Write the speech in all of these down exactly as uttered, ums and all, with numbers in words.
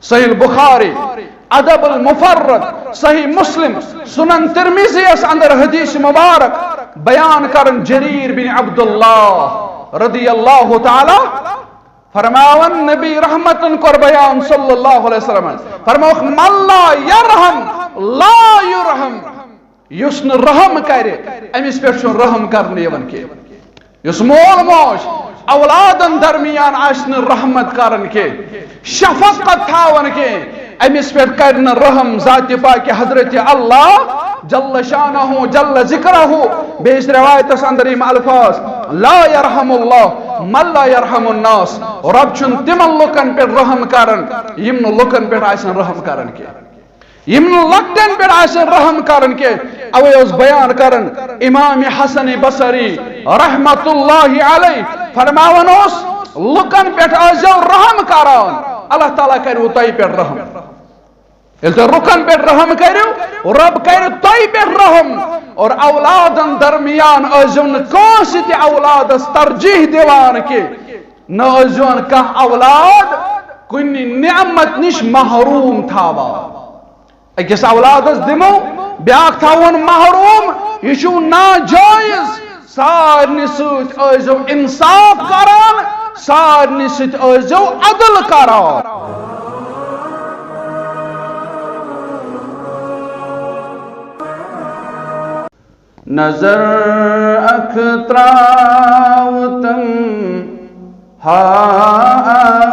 صحیح البخاری، ادب المفرد، صحیح مسلم، سنن ترمذی یس اندر حدیث مبارک بیان کرن جریر بن عبداللہ رضی اللہ تعالی فرماون، نبی رحمتن کور بیان صلی اللہ علیہ وسلم، فرموکھ، من لا یرحم لا یرحم، یُس نہٕ رحم کرِ، أمِس پٮ۪ٹھ چھُنہٕ رحم کرنہٕ یِوان کینٛہہ۔ یُس مول موج اولادن درمیان آسہِ نہٕ رحمت کران کینٛہہ، شفقت تھاوان کینٛہہ، أمِس پٮ۪ٹھ کرِ نہٕ رحم ذاتِ پاکِ حضرت اللہ جل شانہ جل ذکرہ۔ بیٚیِس رِوایتس اندر یِم الفاظ، لا یرحم اللہ من لا یرحم الناس، رب چھُنہٕ تِمن لُکن پٮ۪ٹھ رحم کران یِم نہٕ لُکن پٮ۪ٹھ آسن رحم کران کینٛہہ۔ یِم نہٕ لۄکٹٮ۪ن پٮ۪ٹھ آسن رحم کران کینٛہہ۔ اوے اوس بیان کران امام حسن بصری رحمت اللہ علیہ، فرماوان اوس، لُکن پٮ۪ٹھ ٲسۍزیو رحم کران، اللہ تعالیٰ کرِوٕ تۄہہِ پٮ۪ٹھ رحم۔ ییٚلہِ تُہۍ لُکن پٮ۪ٹھ رحم کٔرِو، رب کرِ تۄہہِ پٮ۪ٹھ رحم۔ اور اولادن درمیان ٲسۍزیو نہٕ کٲنٛسہِ تہِ اولادس ترجیح دِوان کینٛہہ، نہ ٲسۍزیون کانٛہہ اولاد کُنہِ نعمت نِش محروم تھاوان۔ أکِس اولادس دِمو، بیٛاکھ تھاوون محروم، یہِ چھُو ناجٲیز۔ سارنٕے سۭتۍ ٲسۍزیو انصاف کران، سارنٕے سۭتۍ ٲسۍزیو عدل کران۔ نظر اکھ تراوتم ہا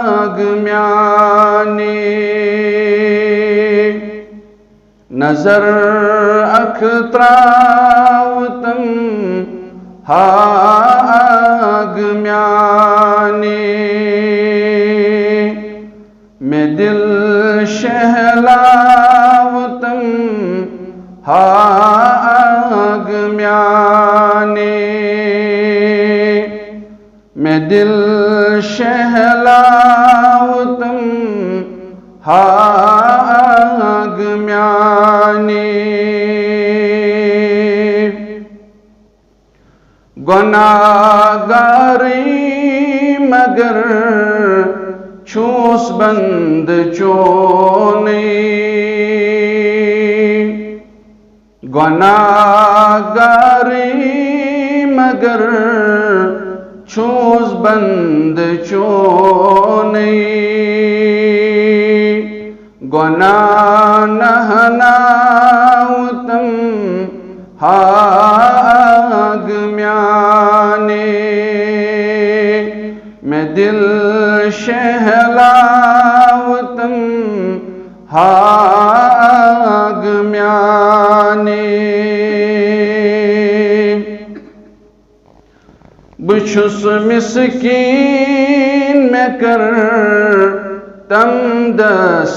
آگ میانی، نظر اکھ تراوتم ہا آگ میانی۔ مےٚ دِل شہلاوتم ہا آگ میانی، مےٚ دِل شہلاوتم ہا آگ میانی۔ گناہگارٕے مگر چھُس بندٕ چونٕے۔ گناہگارٕے مگر چھُس بندٕ چونٕے۔ گناہ نہناوتم ہا آگ میانی، مےٚ دِل شہلاوتم ہا آگ میانی۔ بہٕ چھُس مسکیٖن، مےٚ کٔر تم دستگیٖری۔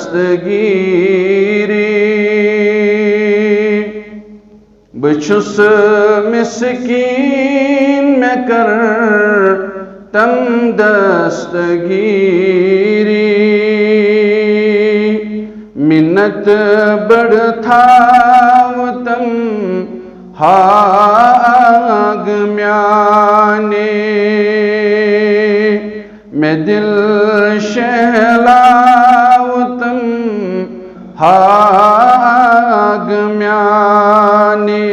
بہٕ چھُس مسکیٖن، مےٚ کٔر تم دستگیٖری۔ مِنت بٔڑ تھاوتم ہا آگ میانی، مےٚ دِل شہلاوتم ہا آگ میانی۔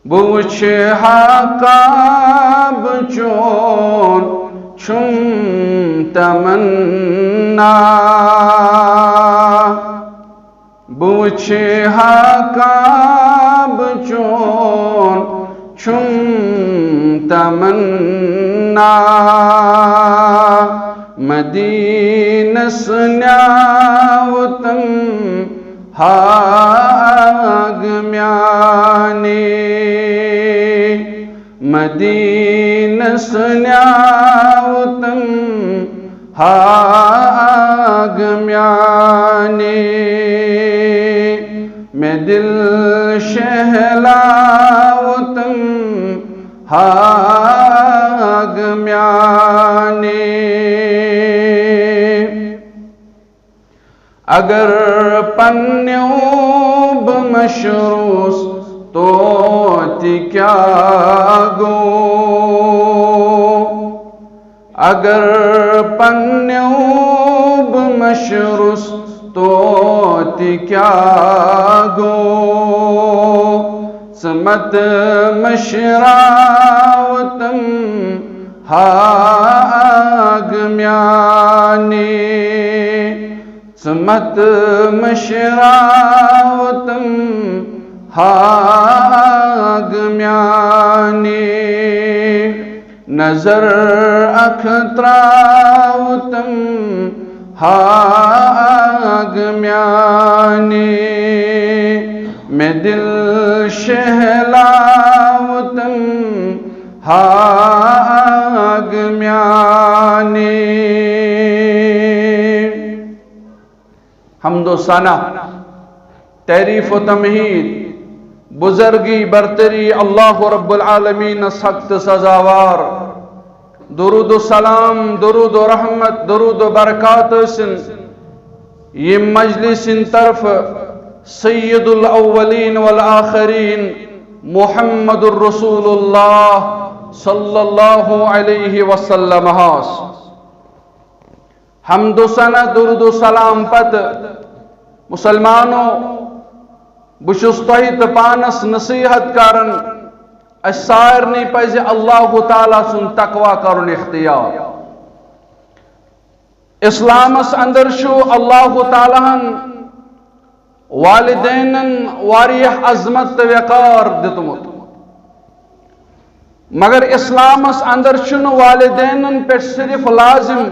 بہٕ وٕچھِ ہا کعبہٕ چون چھُم تمنا۔ بہٕ وٕچھِ ہا کعبہٕ چون چھُم تمنا۔ مدیٖنس نیاوتم ہا آگ میانی، مدیٖنس نیاوتم ہا آگ میانی۔ مےٚ دِل شہلاوتم ہا آگ میانی۔ اگر پننیو بہٕ مشروٗس توتہِ کیٛاہ گوٚو؟ اگر پننیو بہٕ مٔشرُس توتہِ کیٛاہ گوٚو، ژٕ مت مٔشراوتم ہاگ میانی۔ ژٕ مت مٔشراوتم ہاگ میانی۔ نظر اکھ تراوتم ہاگ میانی۔ مےٚ دِل شہلاوتم ہاگ میانی۔ حمد و ثنا، تعریف و تمہید، بزرگی برتری اللہ رب العالمین حق تہٕ سزاوار۔ درود و سلام، درود و رحمت، درود و برکات ٲسِن ییٚمہِ مجلس سٕنٛدِ طرفہٕ سید الاولین والآخرین محمد الرسول اللہ صلی اللہ علیہ وسلم ہس۔ حمد و ثنا، درود و سلام پتہٕ، مسلمانو، بہٕ چھُس تۄہہِ تہٕ پانس نصیحت کران، اسہِ سارنٕے پزِ اللہ تعالیٰ سُنٛد تقوی کرُن اختیار۔ اسلامس اندر چھُ اللہ تعالیٰ ہن والدینن واریاہ عظمت تہٕ وقار دیُتمُت۔ مگر اسلامس اندر چھُنہٕ والدینن پٮ۪ٹھ صرف لازم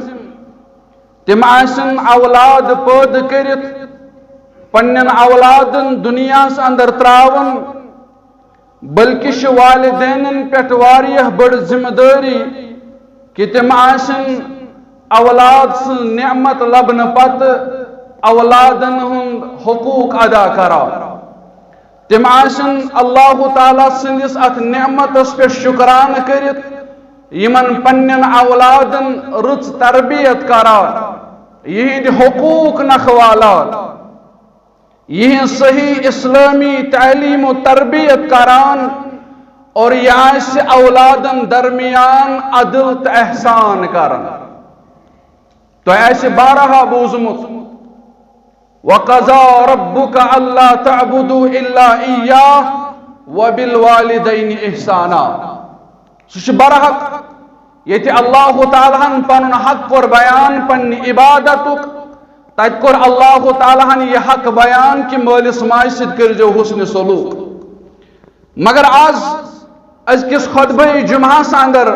تِم آسن اولاد پٲدٕ کٔرِتھ پننٮ۪ن اولادن دُنیاہس اندر تراوُن، بلکہِ چھِ والدینن پٮ۪ٹھ واریاہ بٔڑ ذمہٕ دٲری کہِ تِم آسن اولاد سٕنٛز نعمت لبنہٕ پتہٕ اولادن ہُنٛد حقوق ادا کران۔ تِم آسن اللہ تعالیٰ سٕنٛدِس اتھ نعمتس پٮ۪ٹھ شکرانہٕ کٔرِتھ یِمن پننٮ۪ن اولادن رٕژ تربیت کران، یِہنٛدۍ حقوق نکھوالان، یِہنٛز صحیح اسلٲمی تعلیٖم و تربیت کران اور یہِ آسہِ اولادن درمیان عدل تہٕ احسان کران۔ تۄہہِ آسہِ بارہا بوٗزمُت، "وقضى ربك ألا تعبدوا إلا إياه وبالوالدين إحسانا"۔ سُہ چھُ برحق، ییٚتہِ اللہ تعالیٰ ہن پنُن حق کوٚر بیان پننہِ عبادتُک، تتہِ کوٚر اللہ تعالیٰ ہن یہِ حق بیان کہِ مٲلِس ماجہِ سۭتۍ کٔرۍزیو حسنِ سلوک۔ مگر آز أزکِس خطبہ جمعہس اندر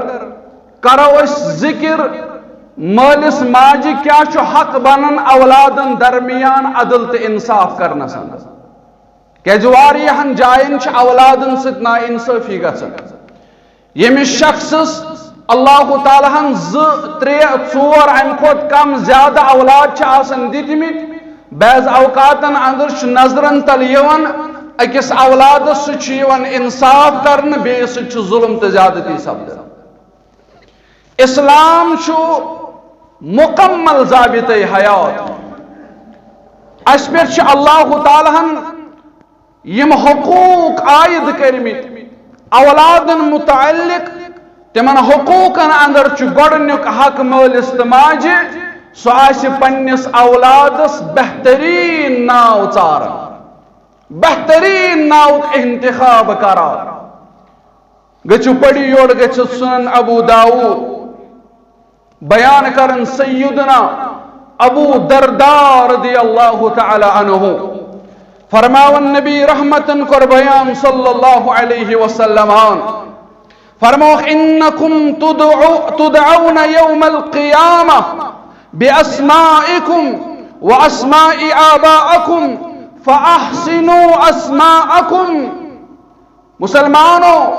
کرو أسۍ ذکر مٲلِس ماجہِ کیٛاہ چھُ حق بنان اولادن درمیان عدل تہٕ انصاف کرنس اندر۔ کیازِ واریاہن جاین چھِ اولادن سۭتۍ ناانصٲفی گژھان۔ ییٚمِس شخصس اللہ تعالیٰ ہن زٕ، ترٛےٚ، ژور، امہِ کھۄتہٕ کم زیادٕ اولاد چھِ آسان دِتمٕتۍ، بعض اوقاتن اندر چھُ نظرن تل یِوان أکِس اولادس سۭتۍ چھُ یِوان انصاف کرنہٕ، بیٚیِس سۭتۍ چھُ ظلم تہٕ زیادتی سپدان۔ اسلام چھُ مکمل ضابطہ حیات۔ اسہِ پٮ۪ٹھ چھِ اللہ تعالیٰ ہن یِم حقوق عائد کٔرمٕتۍ اولادن متعلق، تِمن حقوقن اندر چھُ گۄڈٕنیُک حق مٲلِس تہٕ ماجہِ، سُہ آسہِ پننِس اولادس بہتریٖن ناو ژاران، بہتریٖن ناوُک انتخاب کران۔ گٔژھِو پٔرِو یورٕ، گٔژھِو سُنن ابو داؤد۔ بیان کرن سیدنا ابو درداء رضی اللہ تعالی عنہ۔ فرماون نبی رحمتن کر بیان صلی اللہ علیہ وسلم۔ فرموخ، "انکم تدعو-، تدعون یوم القیامہ باسمائکم واسماء آبائکم فاحسنوا اسماءکم۔" مسلمانو،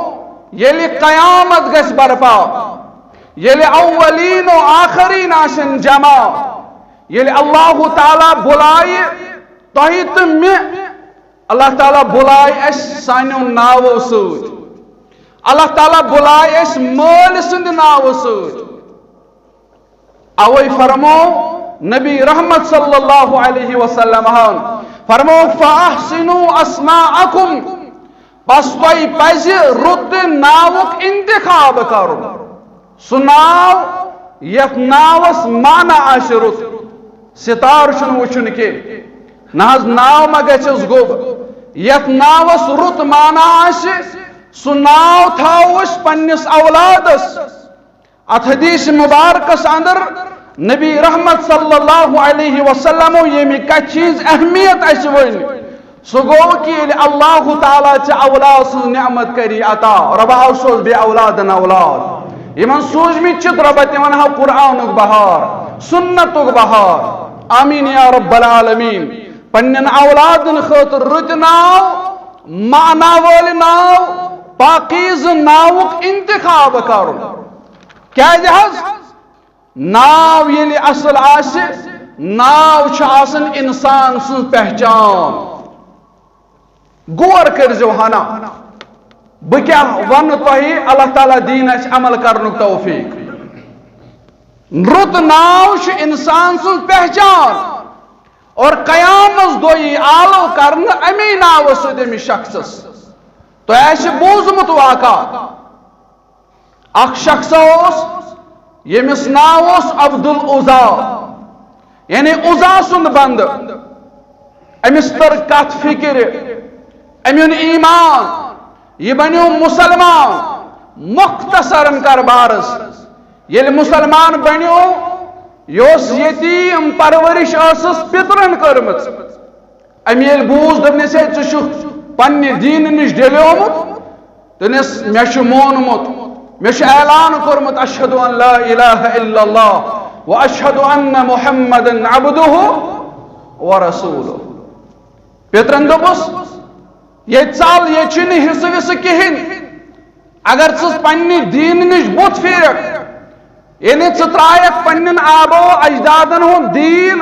ییٚلہِ قیامت گژھِ برپا، ییٚلہِ اولین و آخرین آسن جمع، ییٚلہِ اللہ تعالیٰ بُلایہِ تۄہہِ تہٕ مےٚ، اللہ تعالیٰ بُلایہِ اَسہِ سانیو ناوو سۭتۍ، اللہ تعالیٰ بُلایہِ اَسہِ مٲلۍ سٕنٛدِ ناوٕ سۭتۍ۔ اوے فرمو نبی رحمت صلی اللہ علیہ وسلم ہن، فرمو، "فاحسنوا اسماءکم"، پس تۄہہِ پزِ رُت ناوُک انتخاب کرُن۔ سُہ ناو یتھ ناوس معنی آسہِ رُت، ستارٕ چھُنہٕ وٕچھُن کینٛہہ، نہ حظ ناو ما گژھٮ۪س گوٚب۔ یتھ ناوس رُت معنی آسہِ، سُہ ناو تھاوو أسۍ پننِس اولادس۔ اتھ حدیث مبارکس اندر نبی رحمت صلی اللہ علیہ وسلمو ییٚمہِ کتھِ ہٕنٛز اہمیت اسہِ ؤنۍ، سُہ گوٚو کہِ ییٚلہِ اللہ تعالیٰ ژےٚ اولاد سٕنٛز نعمت کری عطا، رۄبہ ہاو سوز بے اولادن اولاد۔ یِمن سوٗزمٕتۍ چھِ رۄبہ تِمن ہاو قرآنُک بہار، سنتُک بہار۔ آمین یا رب العالمین۔ پننٮ۪ن اولادن خٲطرٕ رٕتۍ ناو، معنی وٲلۍ ناو، پاکیزٕ ناوُک انتخاب کرُن۔ کیازِ حظ؟ ناو ییٚلہِ اصل آسہِ، ناو چھُ آسان انسان سٕنٛز پہچان۔ غور کٔرزیو ہنا، بہٕ کیٛاہ ونہٕ تۄہہِ، اللہ تعالیٰ دِیِن اَسہِ عمل کرنُک توفیق۔ رُت ناو چھُ انسان سٕنٛز پہچان، اور قیامس دۄہ یی آلو کرنہٕ اَمے ناوٕ سۭتۍ أمِس شخصس۔ تۄہہِ آسہِ بوٗزمُت واقعہ، اکھ شخص اوس، ییٚمِس ناو اوس عبدالعزا، یعنی عزا سُنٛد بندٕ۔ أمِس تٔر کتھ فکرِ، أمۍ اوٚن ایمان، یہِ بنیو مسلمان۔ مختصرن کربارس، ییٚلہِ مسلمان بنیو، یہِ اوس یتیٖم، پرورش ٲسٕس پِترن کٔرمٕژ۔ أمۍ ییٚلہِ بوٗز، دوٚپنس، "ہے، ژٕ چھُکھ پننہِ دیٖنہٕ نِش ڈیلیومُت؟" دوٚپنس، "مےٚ چھُ مونمُت، مےٚ چھُ اعلان کوٚرمُت، اشہد ان لا الہ الا اللہ و اشہد ان محمدن عبدہ و رسولہ۔" پِترن دوٚپُس، "ییٚتہِ ژل، ییٚتہِ چھُنہٕ حصہٕ وِصہٕ کِہیٖنۍ۔ اگر ژٕ پننہِ دیٖنہٕ نِش بُتھ پھیرکھ، یعنی ژٕ ترٛایکھ پننٮ۪ن آباو اجدادن ہُنٛد دیٖن،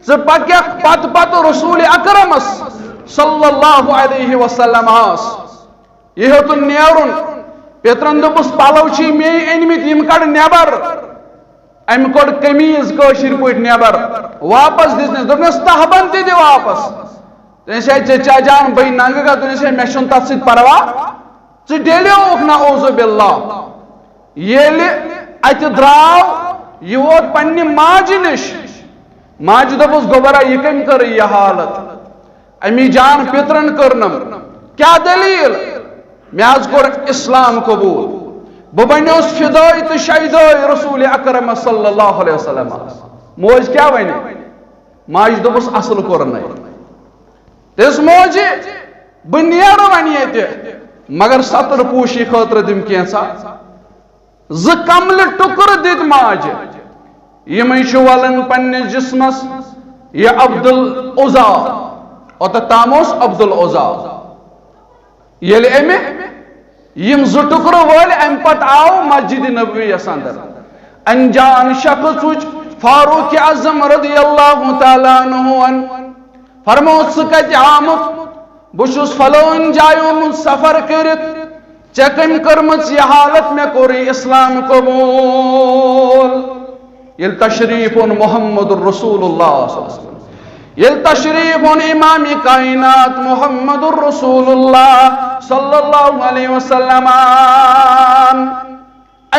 ژٕ پککھ پتہٕ پتہٕ رسول اکرمس صلی اللہ علیہ وسلمس۔" یہِ ہیوٚتُن نیرُن۔ پِترن دوٚپُس، "پلو چھِ مے أنمٕتۍ، یِم کڑ نٮ۪بر۔" أمۍ کوٚڑ قمیٖض کٲشِر پٲٹھۍ نٮ۪بر، واپس دِژنس، دوٚپنس، "تہبند تہِ دِ واپس۔" دوٚپنس، "ہے، ژےٚ کیٛاہ جان، بہٕ ننٛگہٕ گژھٕ؟" دوٚپنس، "ہے، مےٚ چھُنہٕ تتھ سۭتۍ پرواہ، ژٕ ڈیلیوکھ، نعوذ باللہ۔" ییٚلہِ اتہِ درٛاو، یہِ ووت پننہِ ماجہِ نِش۔ ماجہِ دوٚپُس، "گوٚبرا، یہِ کٔمۍ کٔرٕے یہِ حالت؟" امی جان پِترن کٔرنم، "کیٛاہ دٔلیٖل؟" "مےٚ حظ کوٚر اسلام قبوٗل، بہٕ بنیوس فدٲے تہٕ شیدٲے رسول اکرم صلی اللہ علیہ وسلم۔" موج کیٛاہ ونہِ؟ ماجہِ دوٚپُس، "اصل کوٚرنے۔" دِژ موجہِ، "بہٕ نیرٕ وۄنۍ ییٚتہِ، مگر ستر پوشی خٲطرٕ دِم کینٛژھا۔" زٕ کملہٕ ٹُکرٕ دِتۍ ماجہِ۔ یِمے چھِ ولان پننِس جسمس یہِ عبدالعزا۔ اوتتھ تام اوس عبدالعزا۔ ییٚلہِ أمۍ یِم زٕ ٹُکرٕ وٲلۍ، امہِ پتہٕ آو مسجد نبویس اندر۔ انجان شخص وُچھ فاروق اعظم رضی اللہ تعالیٰ عنہ۔ فرموو، "ژٕ کتہِ آمُت؟" "بہٕ چھُس فلٲنۍ جایہِ آمُت سفر کٔرِتھ۔" "ژےٚ کٔمۍ کٔرمٕژ یہِ حالت؟" "مےٚ کوٚرُے اسلام قبوٗل۔" ییٚلہِ تشریف اوٚن محمد رسول اللہ صلی اللہ علیہ وسلم، ییٚلہِ تشریف اوٚن امام کائنات محمد رسول اللہ صلی اللہ علیہ وسلم،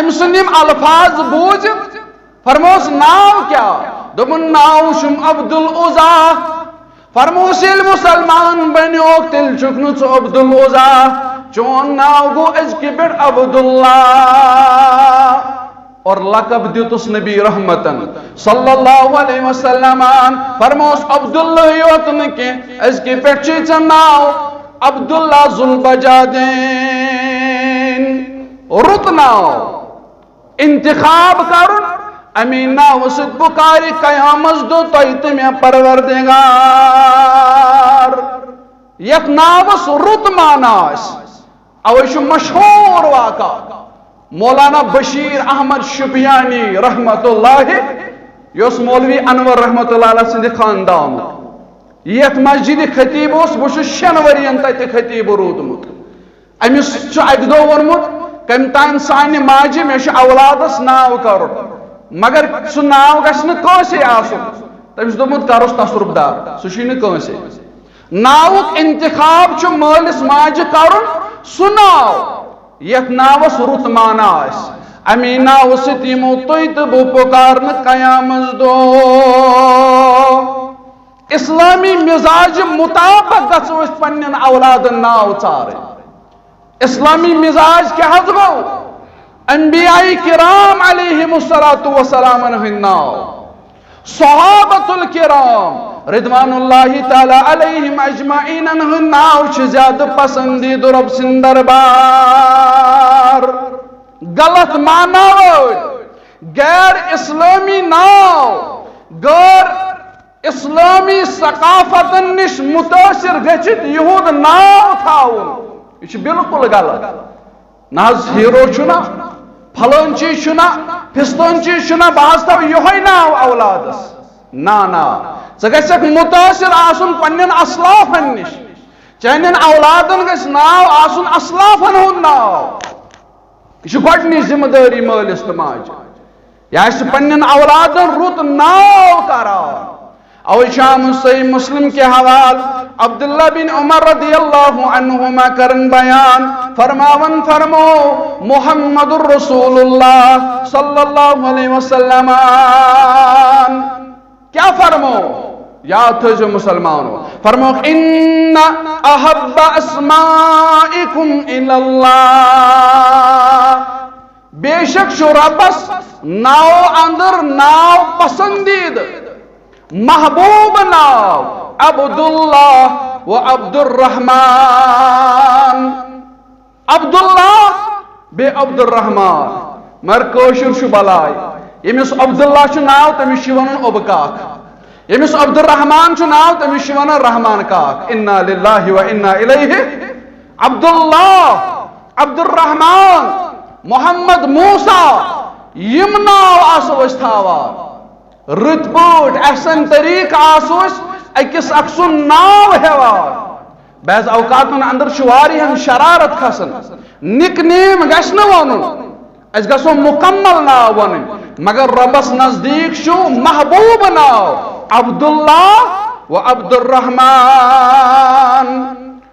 أمۍ سٕنٛدۍ یِم الفاظ بوٗزِتھ فرموس، "ناو کیٛاہ؟" دوٚپُن، "ناو چھُم عبدالعزا۔" فرموس، "ییٚلہِ مُسلمان بنیوکھ، تیٚلہِ چھُکھ نہٕ ژٕ عبدالعزا، چون ناو گوٚو أزکہِ پٮ۪ٹھ عبداللہ۔" اور لقب دیُتُس نبی رحمتن صلی اللہ علیہ وسلمن۔ فرموس، "عبداللہ یوت نہٕ کینٛہہ، أزکہِ پٮ۪ٹھ چھُے ژےٚ ناو عبداللہ ذوالبجادین۔" رُت ناو انتخاب کرُن، امی ناوٕ سۭتۍ پُکارِ قیامس دۄہ تۄہہِ تہٕ مےٚ پروردگار۔ یتھ ناوس رُت معنی آسہِ، اوے چھُ مشہوٗر واقعہ مولانا بشیر احمد شُپیانی رحمت اللہ، یہِ اوس مولوی انور رحمت اللہ علیہ سٕنٛدِ خاندانُک۔ یتھ مسجدِ خطیب اوس، بہٕ چھُس شٮ۪ن ؤرین تتہِ خطیب روٗدمُت۔ أمِس چھُ اَکہِ دۄہ ووٚنمُت، "کٔمۍ تام سانہِ ماجہِ، مےٚ چھُ اولادس ناو کرُن، مگر سُہ ناو گژھِ نہٕ کٲنٛسے آسُن۔" تٔمِس دوٚپمُت، "کرُس تصرُف دار، سُہ چھُے نہٕ کٲنٛسے۔" ناوُک انتخاب چھُ مٲلِس ماجہِ کرُن، سُہ ناو یتھ ناوس رُت معنی آسہِ۔ امی ناوٕ سۭتۍ یِمو تُہۍ تہٕ بہٕ پُکارنہٕ قیامس دۄہ۔ اسلامی مزاج مطابق گژھو أسۍ پننٮ۪ن اولادن ناو ژارٕنۍ۔ اسلامی مزاج کیٛاہ حظ گوٚو؟ انبیاء کرام علیہم الصلوۃ والسلامن ہٕنٛدۍ ناو، صحابۃ الکرام رضوان اللہ تعالی علیہم اجمعینن ہٕنٛدۍ ناو چھِ زیادٕ پسندیدٕ رۄب سٕنٛدۍ دربار۔ غلط معنی وٲلۍ، غیر اسلٲمی ناو، غٲر اسلٲمی ثقافتن نِش مُتٲثِر گٔژھِتھ یِہُنٛد ناو تھاوُن، یہِ چھُ بالکل غلط۔ نہ حظ، ہیرو چھُنہ، پھلٲنۍ چیٖز چھُنہ، فستٲنۍ چیٖز چھُنہ، بہٕ حظ تھاوٕ یِہوٚے ناو اولادس۔ نہ، نہ، ژٕ گژھکھ مُتٲثِر آسُن پننٮ۪ن اسلافن نِش۔ چانٮ۪ن اولادن گژھِ ناو آسُن اسلافن ہُنٛد ناو۔ یہِ چھِ گۄڈٕنِچ ذمہٕ دٲری مٲلِس تہٕ ماجہِ۔ یہِ آسہِ پننٮ۪ن اولادن رُت ناو کران۔ اوے چھُ آمُت صحیح مسلم کہِ حوالہٕ عبداللہ بن عمر رضی اللہ عنہما کرن بیان، فرماوان فرمو محمد رسول اللہ صلی اللہ علیہ وسلم۔ کیا فرمو؟ یاد تھٲیزیو مسلمانو، فرمو، ان احب اسمائکم الی اللہ، بے شک چھُ ربس ناو اندر ناو پسندیدٕ، محبوب ناو عبداللہ و عبدالرحمان۔ عبداللہ بیٚیہِ عبدالرحمان، مگر کٲشُر چھُ بلاے۔ ییٚمِس عبداللہ چھُ ناو، تٔمِس چھِ وَنان اوٚبہٕ کاک۔ ییٚمِس عبدالرحمان چھُ ناو، تٔمِس چھِ وَنان رحمان کاک۔ انا للہ و انا الیہ۔ عبداللہ، عبدالرحمان، محمد موسیٰ، یِم ناو آسو أسۍ تھاوان۔ رٕتۍ پٲٹھۍ، احسن طریقہٕ آسو أسۍ أکِس اکھ سُنٛد ناو ہٮ۪وان۔ بعض اوقاتن اندر چھُ واریاہن شرارت کھسان، نِک نیم گژھِ نہٕ وَنُن، أسۍ گژھو مُکمل ناو وَنٕنۍ، مگر رۄبس نزدیٖک چھُ محبوب ناو عبداللہ و عبدالرحمان۔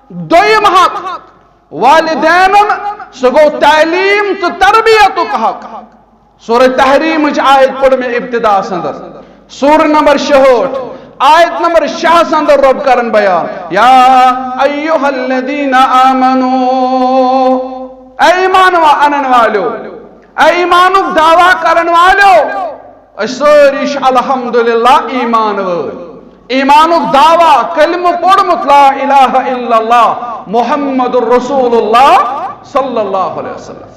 دوٚیِم حق والدینن، سُہ گوٚو تعلیٖم تہٕ تربیتُک حق۔ سورہ تحریمٕچ آیت پٔر مےٚ ابتداہس اندر، سورہ نمبر شُہٲٹھ، آیت نمبر شےٚ ہس اندر رۄب کرن بیان، یا ایھا الذین آمنو، اے ایمان وا-، انن والیو، اے ایمانُک دعویٰ کرن والیو، أسۍ سٲری چھِ الحمدللہ ایمان وٲلۍ۔ ایمانُک دعویٰ، کلمہٕ پوٚرمُت، لا الہ الا اللہ محمد رسول اللہ صلی اللہ علیہ وسلم۔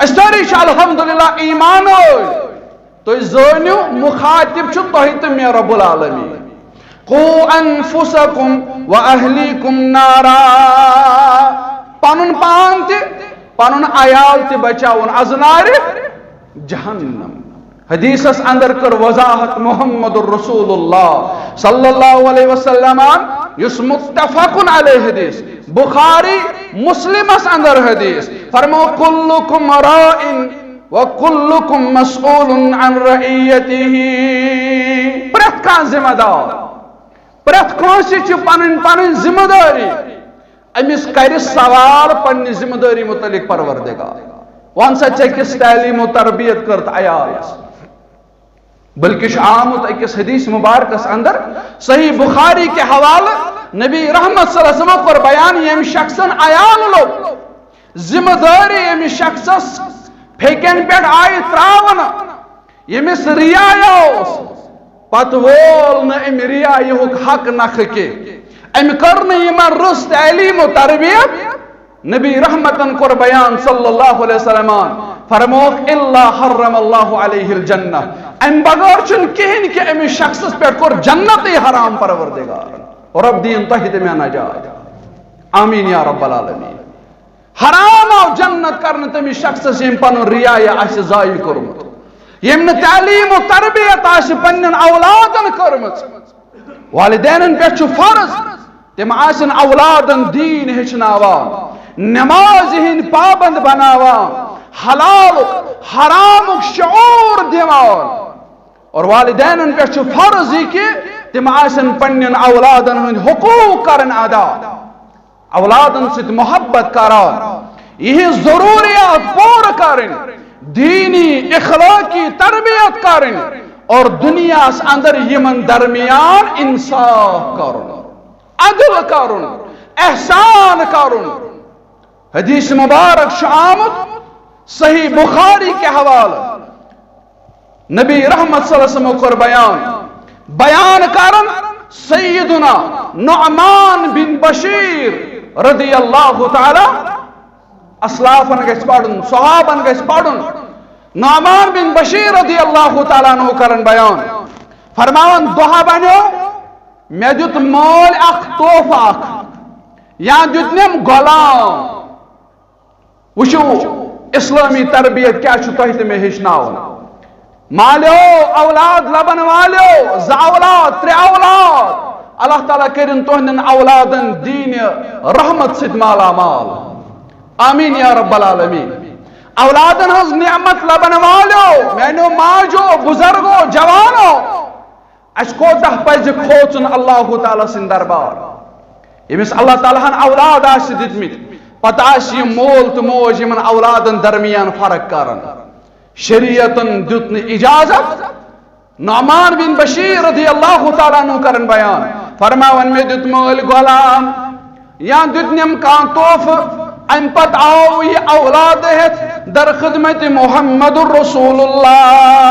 أسۍ سٲری چھِ الحمدللہ ایمان وٲلۍ۔ تُہۍ زٲنِو، مُخاطب چھُ تۄہہِ تہٕ مےٚ رب العالمین۔ قو انفسکم و اہلیکم نارا۔ پنُن پان تہِ، پنُن عیال تہِ بچاوُن از نارِ جہنم۔ حدیثس اندر کٔر وضاحت محمد رسول اللہ صلی اللہ علیہ وسلم، یُس متفق علیہ حدیث، بخاری مسلمس اندر حدیث، فرمو، کلکم راع و کلکم مسئول عن رعیتہ۔ پرٛٮ۪تھ کانٛہہ ذمہ دار، پرٛٮ۪تھ کٲنٛسہِ چھِ پنٕنۍ پنٕنۍ ذمہ دٲری۔ أمِس کرِ سوال پننہِ ذمہ دٲری متعلق پروردگار۔ وَن سا، ژےٚ کِژھ تعلیٖم و تربیت کٔرٕتھ عیالس؟ بلکہ چھُ آمُت أکِس حدیث مبارکس اندر، صحیح بخاری کہِ حوالہٕ، نبی رحمت صلی اللہ علیہ وسلم کوٚر بیان، ییٚمہِ شخصن عیال لوٚگ، ذمہ دٲری ییٚمِس شخصس پھیکٮ۪ن پٮ۪ٹھ آیہِ تراونہٕ، ییٚمِس ریا اوس، پتہٕ وول نہٕ أمۍ ریا یُہُک حق نکھٕ کینٛہہ۔ أمۍ کٔر نہٕ یِمن رٕژ تعلیٖم و تربیت۔ نبی رحمتن کوٚر بیان صلی اللہ علیہ وسلم، فرمووُکھ، الا حرم اللہ علیہ الجنہ، امہِ بغٲر چھُنہٕ کِہیٖنۍ کہِ أمِس شخصس پٮ۪ٹھ کوٚر جنتٕے حرام پروردگار۔ رب دِیِن تۄہہِ تہٕ مےٚ نجات۔ آمین یا رب العالمین۔ حرام آو جنت کرنہٕ تٔمِس شخصس، ییٚمۍ پنُن ریا آسہِ ضایع کوٚرمُت، ییٚمۍ نہٕ تعلیٖم و تربیت آسہِ پننٮ۪ن اولادن کٔرمٕژ۔ والدینن پٮ۪ٹھ چھُ فرض، تِم آسن اولادن دیٖن ہیٚچھناوان، نمازِ ہٕنٛدۍ پابند بناوان، حلالُک حرامُک شعوٗر دِوان۔ اور والدینن پٮ۪ٹھ چھُ فرض یہِ کہِ تِم آسن پننٮ۪ن اولادن ہٕنٛدۍ حقوٗق کرن ادا، اولادن سۭتۍ محبت کران، یِہٕنٛز ضروٗریات پوٗرٕ کرٕنۍ، دینی اخلاقی تربیت کرٕنۍ اور دنیاہس اندر یِمن درمیان انصاف کرُن، عدل کرُن، احسان کرُن۔ حدیث مبارک چھُ آمُت صحیح بخاری کے حوالہٕ، نبی رحمت صلی اللہ علیہ وسلم کوٚر بیان، بیان کرن سیدنا نعمان بن بشیر رضی اللہ تعالی، اسلافن گژھِ پرُن، صحابن گژھِ پرُن۔ نعمان بن بشیر رضی اللہ تعالیٰ عنہ کرن بیان، فرماوان، دۄہہ بنیو، مےٚ دیُت مٲلۍ اکھ تحفہٕ اکھ، یا دیُتنم غلام۔ وٕچھِو، اسلٲمی تربیت کیٛاہ چھُ تۄہہِ تہٕ مےٚ ہیٚچھناوان۔ مالیو، اولاد لبن والیو، زٕ اولاد، ترٛےٚ اولاد، اللہ تعالیٰ کٔرِن تُہنٛدٮ۪ن اولادن دیٖنہِ رحمت سۭتۍ مالا مال۔ آمین یا رب العالمین۔ اولادن ہٕنٛز نعمت لبن والیو، میانیو ماجو، بزرگو، جوانو، اَسہِ کوتاہ پَزِ کھوژُن اللہ تعالیٰ سٕنٛدِ دربار؟ ییٚمِس اللہ تعالیٰ ہن اولاد آسہِ دِتمٕتۍ، پتہٕ آسہِ یہِ مول تہٕ موج یِمن اولادن درمیان فرق کران۔ شریعتن دیُت نہٕ اجازت۔ نعمان بن بشیر رضی اللہ تعالیٰ عنہ کرن بیان، فرماوان، مےٚ دیُت مٲلۍ غلام، یا دیُتنم کانٛہہ تحفہٕ، امہِ پتہٕ آو یہِ اولاد ہٮ۪تھ در خدمت محمد رسول اللہ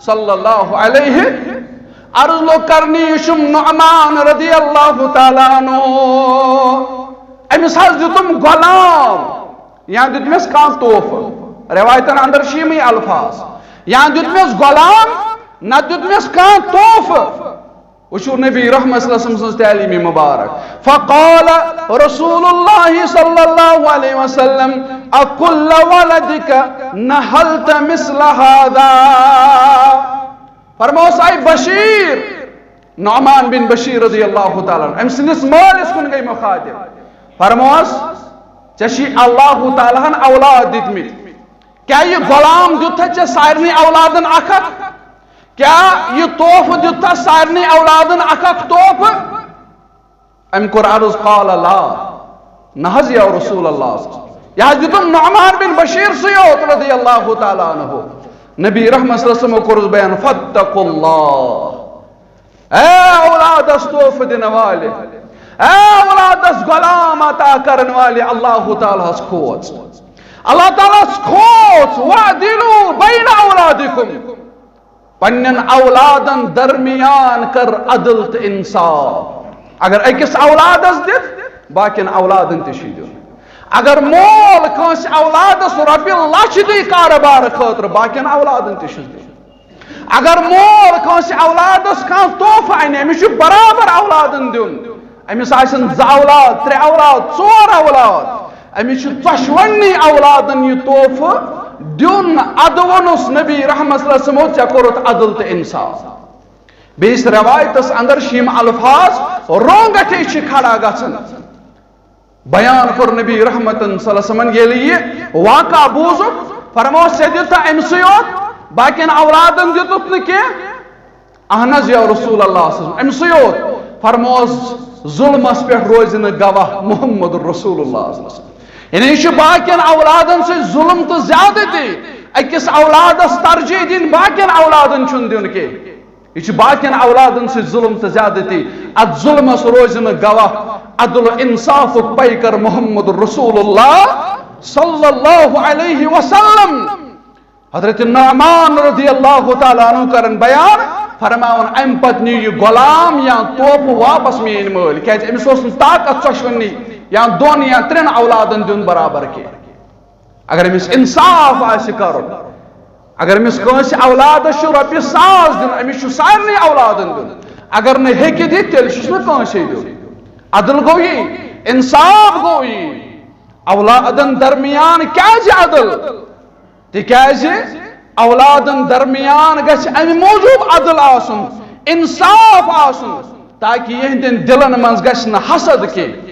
صلی اللہ علیہ۔ عرض لوٚگ کرنہِ، یہِ چھُم نعمان رضی اللہ تعالیٰ عنہ، أمِس حظ دیُتُم غلام، یا دیُتمس کانٛہہ تحفہٕ۔ روایتن اندر چھِ یِمے الفاظ، یا دیُتمس غلام، نہ دیُتمس کانٛہہ تحفہٕ۔ وٕچھِو نبی رحمت صلی اللہ علیہ وسلم سٕنٛز تعلیٖم مبارک۔ فقال رسول اللہ صلی اللہ علیہ وسلم، اکل ولدک نحلت مثل هذا۔ فرموس، اے بشیر، نعمان بن بشیر رضی اللہ تعالیٰ عنہ، أمۍ سٕنٛدِس مٲلِس کُن گٔے مخاطب۔ فرموس، ژےٚ چھی اللہ تعالیٰ ہن اولاد دِتمٕتۍ۔ کیٛاہ یہِ غلام دیُتتھ ژےٚ سارنٕے اولادن اکھ اکھ؟ کیٛاہ یہِ تحفہٕ دیُتتھ سارنٕے اولادن اکھ اکھ تحفہٕ؟ أمۍ کوٚر عرض، قال لا، نہ حظ یا رسول اللہ۔ یہِ حظ دیُتُم نعمان بن بشیر سٕے یوت رضی اللہ تعالیٰ عنہ۔ نبی رحمت صلی اللہ علیہ وسلم کوٚرُس بیان، فاتقوا اللہ۔ اے اولادس تحفہٕ دِنہٕ والہِ، اے اولادس غلام عطا کرن والہِ، اللہ تعالیٰ ہس کھوژ۔ اللہ تعالیٰ ہس کھوژ، واعدلوا بین اولادکم۔ پننٮ۪ن اولادن درمیان کر عدل تہٕ انصاف۔ اگر أکِس اولادس دِتھ، باقین اولادن تہِ چھُ دیُن۔ اگر مول کٲنٛسہِ اولادس رۄپیہِ لچھ دی کارٕبارٕ خٲطرٕ، باقین اولادن تہِ چھُس دیُن۔ اگر مول کٲنٛسہِ اولادس کانٛہہ تحفہٕ انہِ، أمِس چھُ برابر اولادن دیُن۔ أمِس آسن زٕ اولاد، ترٛےٚ اولاد، ژور اولاد، أمِس چھُ ژۄشوٕنی اولادن یہِ تحفہٕ دیُن۔ ادٕ ووٚنُس نبی رحمت صلی اللہ علیہ وسلمو، ژےٚ کوٚرُتھ عدل تہٕ انصاف۔ بیٚیِس روایتس اندر چھِ یِم الفاظ رونگٹے چھِ کھڑا گژھان۔ بیان کوٚر نبی رحمتن صلی اللہ علیہ وسلمن، ییٚلہِ یہِ واقعہ بوٗزُکھ، فرموس، ژےٚ دیُتتھا أمۍ سٕے یوت، باقین اولادن دیُتُتھ نہٕ کینٛہہ؟ اہن حظ یا رسول اللہ صلی اللہ علیہ وسلم، أمۍ سٕے یوت۔ فرموس، ظلمس پٮ۪ٹھ روزِ نہٕ گواہ محمد رسول اللہ صلی اللہ علیہ وسلم۔ یعنی یہِ چھُ باقین اولادن سۭتۍ ظلم تہٕ زیادتی، أکِس اولادس ترجیح دِنۍ، باقین اولادن چھُنہٕ دیُن کینٛہہ۔ یہِ چھُ باقین اولادن سۭتۍ ظلم تہٕ زیادتی۔ اتھ ظلمس روزِ نہٕ گواہ عدل و انصافُک پیکر محمد رسول اللہ صلی اللہ علیہ وسلم۔ حضرت نعمان رضی اللہ تعالیٰ عنہ کرن بیان، فرماوان، امہِ پتہٕ نِیِو یہِ غلام یا تحفہٕ واپس میٲنۍ مٲلۍ، کیازِ أمِس اوس نہٕ طاقت ژۄشوٕنی یا دۄن یا ترٛٮ۪ن اولادن دیُن برابر کینٛہہ۔ اگر أمِس انصاف آسہِ کرُن، اگر أمِس کٲنٛسہِ اولادس چھُ رۄپیہِ ساس دیُن، أمِس چھُ سارنٕے اولادن دیُن۔ اگر نہٕ ہیٚکہِ دِتھ، تیٚلہِ چھُس نہٕ کٲنٛسے دیُن۔ عدل گوٚو یی، انصاف گوٚو یی۔ اولادن درمیان کیازِ عدل؟ تِکیازِ اولادن درمیان گژھِ امہِ موٗجوٗب عدل آسُن، انصاف آسُن، تاکہِ یِہنٛدٮ۪ن دِلن منٛز گژھِ نہٕ حسد کینٛہہ،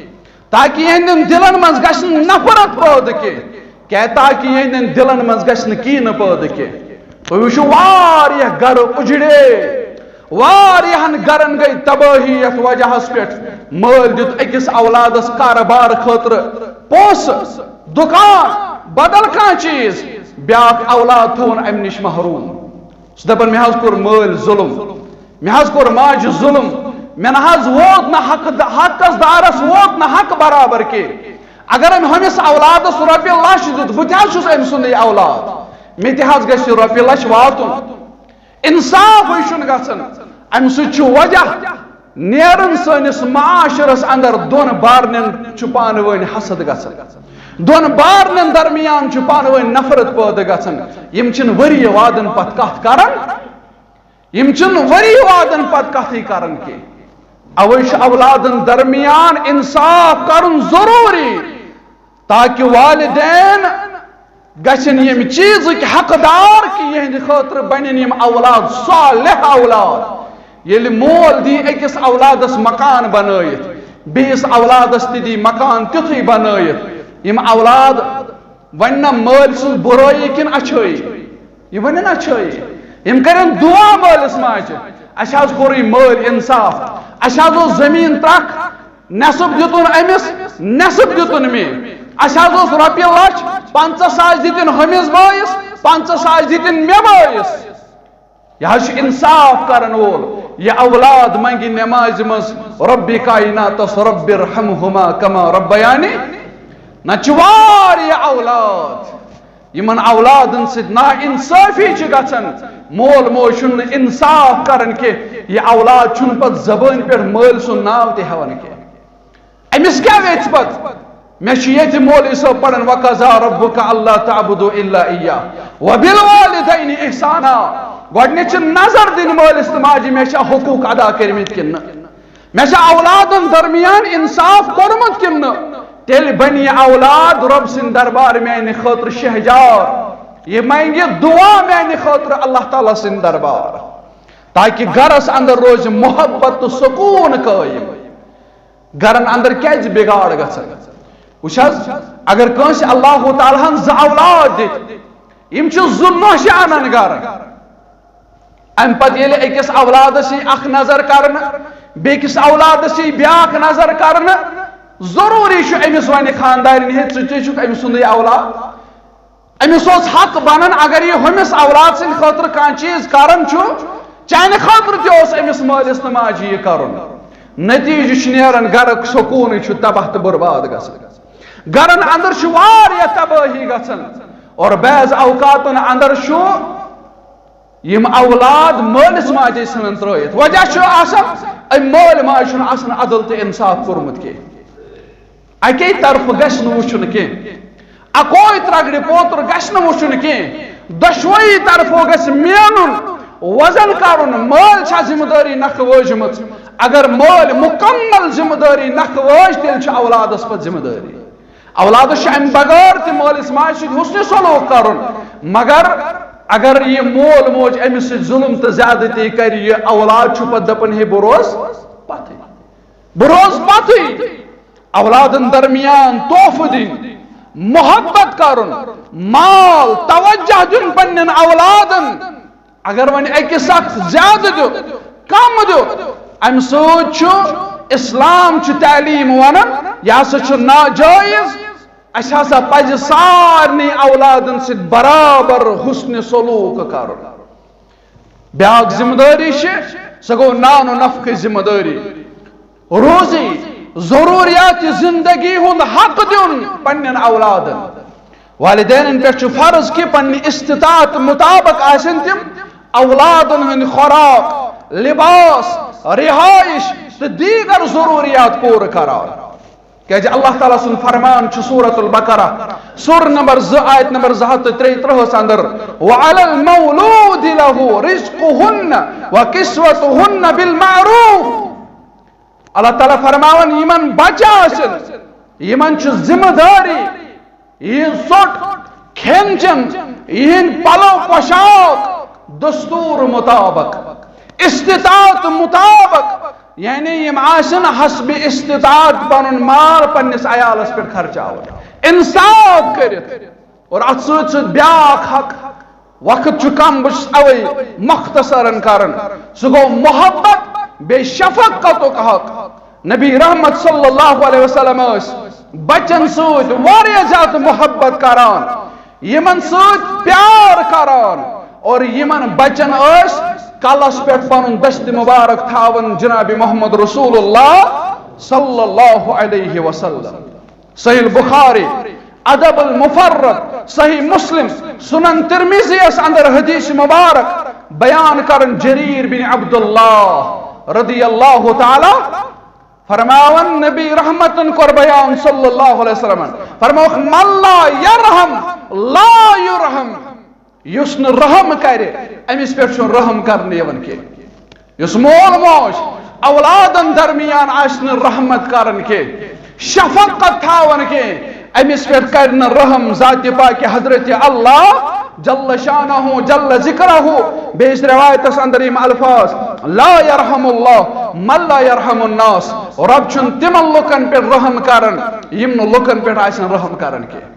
تاکہِ یِہنٛدٮ۪ن دِلن منٛز گژھِ نہٕ نفرت پٲدٕ کینٛہہ، کیٛاہ، تاکہِ یِہنٛدٮ۪ن دِلن منٛز گژھِ نہٕ کینٛہہ نہٕ پٲدٕ کینٛہہ۔ تُہۍ وٕچھِو، واریاہ گرٕ اُجڑے، واریاہن گرن گٔے تبٲہی یتھ وجہس پٮ۪ٹھ۔ مٲلۍ دیُت أکِس اولادس کارٕبار خٲطرٕ پونٛسہٕ، دُکان، بدل کانٛہہ چیٖز، بیاکھ اولاد تھوون امہِ نِش محروم۔ سُہ دپان، مےٚ حظ کوٚر مٲلۍ ظلم، مےٚ حظ کوٚر ماجہِ ظلم، مےٚ نہ حظ ووت نہٕ حق، حقس دارس ووت نہٕ حق برابر کینٛہہ۔ اگر أمۍ ہُمِس اولادس رۄپیہِ لچھ دیُت، بہٕ تہِ حظ چھُس أمۍ سُنٛدٕے اولاد، مےٚ تہِ حظ گژھِ یہِ رۄپیہِ لچھ واتُن۔ انصافٕے چھُنہٕ گژھان۔ امہِ سۭتۍ چھُ وجہ نیران سٲنِس معاشرس اندر، دۄن بارنٮ۪ن چھُ پانہٕ ؤنۍ حسد گژھان، دۄن بارنٮ۪ن درمیان چھُ پانہٕ ؤنۍ نفرت پٲدٕ گژھان۔ یِم چھِنہٕ ؤری وادن پتہٕ کتھ کران، یِم چھِنہٕ ؤری وادن پتہٕ کتھٕے کران کینٛہہ۔ اوے چھُ اولادن درمیان انصاف کرُن ضروٗری، تاکہ والدین گژھن ییٚمہِ چیٖزٕکۍ حقدار کہِ یِہنٛدِ خٲطرٕ بنن یِم اولاد صالح اولاد۔ ییٚلہِ مول دی أکِس اولادس مکان بنٲیِتھ، بیٚیِس اولادس تہِ دی مکان تیُتھُے بنٲیِتھ، یِم اولاد ونہِ نہ مٲلۍ سٕنٛز بُرٲیی کِنہٕ اچھٲیی؟ یہِ ونن اچھٲیی۔ یِم کرن دُعا مٲلِس ماجہِ، اسہِ حظ کوٚرُے مٲلۍ انصاف، اسہِ حظ اوس زٔمیٖن ترکھ، نصف دیُتُن أمِس، نصف دیُتُن مےٚ۔ اسہِ حظ اوس رۄپیہِ لچھ، پنٛژاہ ساس دِتِن ہُمِس بٲیِس، پنٛژاہ ساس دِتِن مےٚ بٲیِس۔ یہِ حظ چھُ انصاف کرن وول۔ یہِ اولاد منگہِ نمازِ منٛز رۄبِ کایناتس، رب ارحمہما کما ربیانی۔ نہ چھِ واریاہ اولاد، یِمن اولادن سۭتۍ نا انصٲفی چھِ گژھان۔ مول موج چھُنہٕ انصاف کران کینٛہہ، یہِ اولاد چھُنہٕ پتہٕ زبٲنۍ پٮ۪ٹھ مٲلۍ سُنٛد ناو تہِ ہٮ۪وان کینٛہہ۔ أمِس کیٛاہ ویژھِ پتہٕ؟ مےٚ چھُ ییٚتہِ مولوی صٲب پران، وقضی ربک الا تعبدوا الا ایاہ وبالوالدین احسانا۔ گۄڈٕنیتھ چھِ نظر دِنۍ مٲلِس تہٕ ماجہِ، مےٚ چھا حقوق ادا کٔرمٕتۍ کِنہٕ نہٕ؟ مےٚ چھا اولادن درمیان انصاف کوٚرمُت کِنہٕ نہٕ؟ تیٚلہِ بنہِ یہِ اولاد رۄب سٕنٛدِ دربار میانہِ خٲطرٕ شہجار، یہِ منگہِ دعا میانہِ خٲطرٕ اللہ تعالیٰ سٕنٛدِ دربار، تاکہِ گرس اندر روزِ محبت تہٕ سکوٗن قٲیِم۔ گرن اندر کیازِ بگاڑ گژھان؟ وٕچھ حظ، اگر کٲنٛسہِ اللہ تعالیٰ ہن زٕ اولاد دِتۍ، یِم چھِ زٕ نوشہِ انان گرٕ۔ امہِ پتہٕ ییٚلہِ أکِس اولادس یی اکھ نظر کرنہٕ، بیٚکِس اولادس یی بیاکھ نظر کرنہٕ، ضروٗری چھُ أمِس وَنہِ خاندارِنۍ، ہے، ژٕ تہِ چھُکھ أمۍ سُنٛدُے اولاد۔ أمِس اوس حق بنان، اگر یہِ ہُمِس اولاد سٕنٛدِ خٲطرٕ کانٛہہ چیٖز کران چھُ، چانہِ خٲطرٕ تہِ اوس أمِس مٲلِس تہٕ ماجہِ یہِ کرُن۔ نتیٖجہٕ چھُ نیران، گرُک سکوٗنٕے چھُ تباہ تہٕ برباد گژھان۔ گرن اندر چھُ واریاہ تبٲہی گژھان، اور بعض اوقاتن اندر چھُ یِم اولاد مٲلِس ماجہِ ژھٕنان ترٲیِتھ۔ وجہ چھُ آسان، أمۍ مٲلۍ ماجہِ چھُنہٕ آسان عدل تہٕ انصاف کوٚرمُت کینٛہہ۔ اَکے طرفہٕ گژھِ نہٕ وٕچھُن کینٛہہ، اَکوے ترٛگڑِ پوتُر گژھِ نہٕ وٕچھُن کینٛہہ، دۄشوٕے طرفو گژھِ مینُن، وزن کرُن، مٲلۍ چھا ذمہٕ دٲری نکھٕ وٲجمٕژ۔ اگر مٲلۍ مکمل ذمہٕ دٲری نکھٕ وٲج، تیٚلہِ چھُ اولادس پتہٕ ذمہٕ دٲری۔ اولادس چھُ امہِ بغٲر تہِ مٲلِس ماجہِ سۭتۍ حسنِ سلوک کرُن، مگر اگر یہِ مول موج أمِس سۭتۍ ظلم تہٕ زیادتی کرِ، یہِ اولاد چھُ پتہٕ دپان، ہے، بہٕ روزٕ پتھٕے، بہٕ روزٕ پتھٕے۔ اولادن درمیان تحفہٕ دِنۍ، محبت کرُن، مال، توجہ دیُن پننٮ۪ن اولادن۔ اگر وۄنۍ أکِس اکھ زیادٕ دیُت، کم دیُت، امہِ سۭتۍ چھُ، اسلام چھُ تعلیٖم ونان، یہِ ہسا چھُ ناجٲیز۔ اسہِ ہسا پزِ سارنٕے اولادن سۭتۍ برابر حسنِ سلوک کرُن۔ بیاکھ ذمہٕ دٲری چھِ، سۄ گوٚو نان و نفقٕچ ذمہٕ دٲری۔ روزی، ضروٗریات زندگی ہُنٛد حق دیُن پننٮ۪ن اولادن۔ والدینن پٮ۪ٹھ چھُ فرض کہِ پننہِ استطاعت مطابق آسن تِم اولادن ہٕنٛدۍ خوراک، لباس، رہائش تہٕ دیگر ضروٗریات پوٗرٕ کران۔ کیازِ اللہ تعالیٰ سُنٛد فرمان چھُ سورۃ البقرہ، سورہ نمبر زٕ، آیت نمبر زٕ ہتھ تہٕ ترٛیہِ ترٕٛہس اندر، وعلی المولود لہ رزقہن وکسوتہن بالمعروف۔ اللہ تعالیٰ فرماوان، یِمن بچہ آسن، یِمن چھِ ذمہٕ دٲری، یِہنٛز ژوٚٹ، کھٮ۪ن چٮ۪ن، یِہنٛدۍ پلو پوشاک دستور مطابق، استطاعت مطابق، یعنی یِم آسن حسب استطاعت پنُن مال پننِس عیالس پٮ۪ٹھ خرچاوُن، انصاف کٔرِتھ۔ اور اتھ سۭتۍ سۭتۍ بیاکھ حق، وقت چھُ کم، بہٕ چھُس اوے مختصرن کران، سُہ گوٚو محبت بیٚیہِ شفقتُک حق۔ نبی رحمت صلی اللہ علیہ وسلم ٲسۍ بچن سۭتۍ واریاہ زیادٕ محبت کران۔ یِمن سۭتۍ پیار کران اور یِمن بچن ٲسۍ کلس پٮ۪ٹھ پنُن دست مبارک تھاوان جناب محمد رسول اللہ صلی اللہ علیہ وسلم۔ صحیح البخاری، ادب المفرد، صحیح مسلم، سنن ترمذی یس اندر حدیث مبارک بیان کرن جریر بن عبداللہ رضی اللہ تعالی فرماون، نبی رحمتن کور بیان صلی اللہ علیہ وسلم فرموک، من لا یرحم لا یرحم، یُس نہٕ رحم کرِ، أمِس پٮ۪ٹھ چھُنہٕ رحم کرنہٕ یِوان کینٛہہ۔ یُس مول موج اولادن درمیان آسہِ نہٕ رحمت کران کینٛہہ، شفقت تھاوان کینٛہہ، أمِس پٮ۪ٹھ کرِ نہٕ رحم ذاتِ پاکِ حضرت اللہ جل شانہ جل ذکرہ۔ بیٚیِس روایتس اندر یِم الفاظ، لا یرحم اللہ من لا یرحم الناس، رب چھُنہٕ تِمن لُکن پٮ۪ٹھ رحم کران یِم نہٕ لُکن پٮ۪ٹھ آسن رحم کران کینٛہہ۔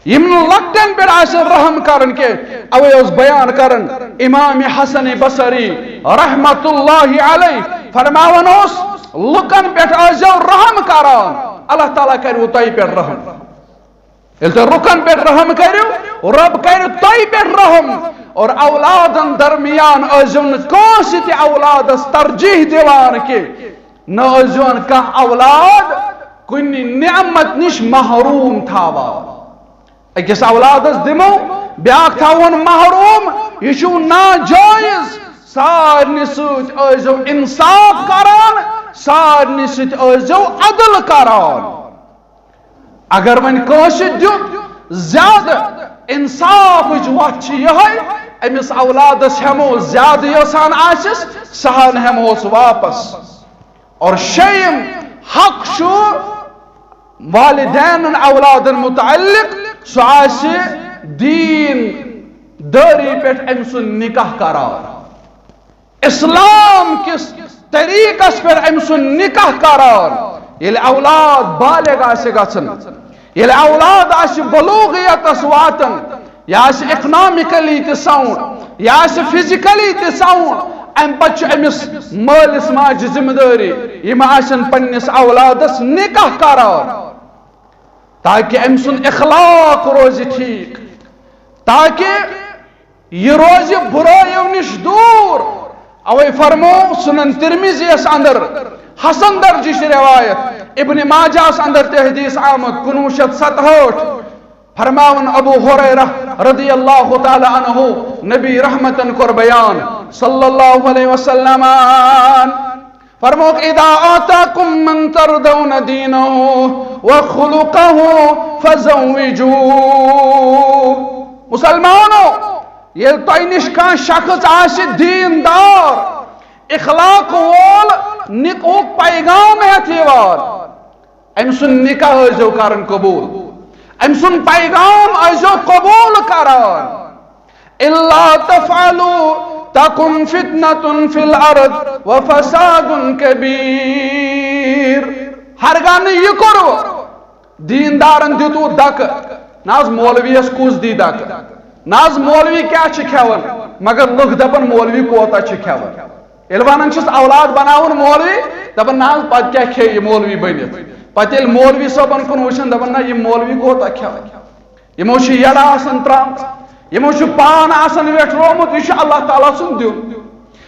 یِم نہٕ لۄکٹٮ۪ن پٮ۪ٹھ آسن رحم کران کینٛہہ۔ اوے اوس بیان کران امام حسن بصری رحمت اللہ علیہ، فرماوان اوس، لُکن پٮ۪ٹھ ٲسۍزیو رحم کران، اللہ تعالیٰ کرِوٕ تۄہہِ پٮ۪ٹھ رحم۔ ییٚلہِ تُہۍ لُکن پٮ۪ٹھ رحم کٔرِو، رب کرِ تۄہہِ پٮ۪ٹھ رحم۔ اور اولادن درمیان ٲسۍزیو نہٕ کٲنٛسہِ تہِ اولادس ترجیح دِوان کینٛہہ۔ نہ ٲسۍزِہون کانٛہہ اولاد کُنہِ نعمت نِش محروم تھاوان۔ أکِس اولادس دِمو، بیٛاکھ تھاوون محروم، یہِ چھُو ناجٲیز۔ سارنٕے سۭتۍ ٲسۍزیو انصاف کران، سارنٕے سۭتۍ ٲسۍزیو عدل کران۔ اگر وۄنۍ کٲنٛسہِ دیُت زیادٕ، انصافٕچ وتھ چھِ یِہوٚے، أمِس اولادس ہٮ۪مو زیادٕ یۄسان آسٮ۪س، سۄ ہن ہٮ۪مہوس واپس۔ اور شیٚیِم حق چھُ والدینن اولادن متعلق، سُہ آسہِ دیٖن دٲری پٮ۪ٹھ أمۍ سُنٛد نکاح کران۔ اسلام کِس طریٖقس پٮ۪ٹھ أمۍ سُنٛد نکاح کران۔ ییٚلہِ اولاد بالغ آسہِ گژھان، ییٚلہِ اولاد آسہِ بلوغیتس واتان، یہِ آسہِ اکنامکلی تہِ ساؤنڈ، یہِ آسہِ فزیکلی تہِ ساؤنڈ، امہِ پتہٕ چھُ أمِس مٲلِس ماجہِ ذمہٕ دٲری، یِم آسن پننِس اولادس نکاح کران، تاکہِ أمۍ سُنٛد اخلاق روزِ ٹھیٖک، تاکہِ یہِ روزِ بُرٲیو نِش دوٗر۔ اوے فرمو سنن ترمذی یس اندر حسن درجٕچ روایت، ابن ماجہس اندر تہِ حدیث آمد کُنوُہ شیٚتھ ستہٲٹھ۔ فرماون ابو ہریرہ رضی اللہ تعالی عنہ، نبی رحمتن کور بیان صلی اللہ علیہ وسلم، فرموک، اذا آتاکم من ترضون دینہ و خلقہ فزوجوہ۔ مسلمانو، ییٚلہِ تۄہہِ نِش کانٛہہ شخص آسہِ دیٖندار، اخلاق وول، نکاحُک پیغام ہٮ۪تھ یِوان، أمۍ سُنٛد نکاح ٲسۍزیو کران قبول، أمۍ سُنٛد پیغام ٲسۍزیو قبول کران۔ الا تفعلوا تکن فتنة فی الارض و فساد کبیر۔ ہرگاہ نہٕ یہِ کوٚروٕ، دیٖندارن دیُتوٕ دکہٕ۔ نہ حظ، مولویس کُس دی دکہٕ؟ نہ حظ، مولوی کیٛاہ چھِ کھٮ۪وان؟ مگر لُکھ دپان، مولوی کوتاہ چھِ کھٮ۪وان؟ ییٚلہِ ونان چھِس اولاد بناوُن مولوی، دپان، نہ حظ، پتہٕ کیٛاہ کھیٚیہِ یہِ مولوی بٔنِتھ؟ پتہٕ ییٚلہِ مولوی صٲبن کُن وٕچھان، دپان، نہ، یہِ مولوی کوتاہ کھٮ۪وان؟ یِمو چھِ یڑٕ آسان ترٛامژٕ، یِمو چھُ پان آسان ویٹھرومُت، یہِ چھُ اللہ تعالیٰ سُنٛد دیُن۔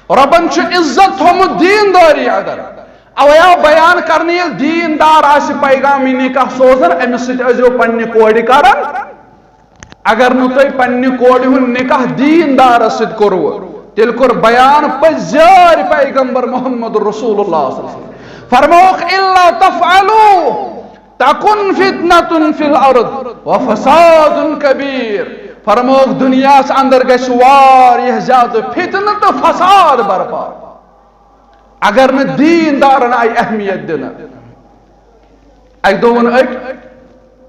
رۄبن چھُ عزت تھوٚمُت دیٖندٲری اندر۔ اوے آو بیان کرنہٕ، ییٚلہِ دیٖندار آسہِ پیغام نکاح سوزان، أمِس سۭتۍ ٲسۍزیو پننہِ کورِ کران۔ اگر نہٕ تۄہہِ پننہِ کورِ ہُنٛد نکاح دیٖندارس سۭتۍ کوٚروٕ، تیٚلہِ کوٚر بیان پٔزۍ یٲرۍ پیغمبر محمد رسول اللہ صلی اللہ علیہ وسلم۔ فرمووُکھ، الا تفعلوا تکن فتنة فی الارض و فساد کبیر۔ فرمووُکھ، دُنیاہس اندر گژھِ واریاہ زیادٕ فتنہٕ تہٕ فساد برپا۔ اگر نہٕ دیٖندارن آیہِ اہمیت دِنہٕ۔ اکہِ دۄہ ووٚن أکۍ،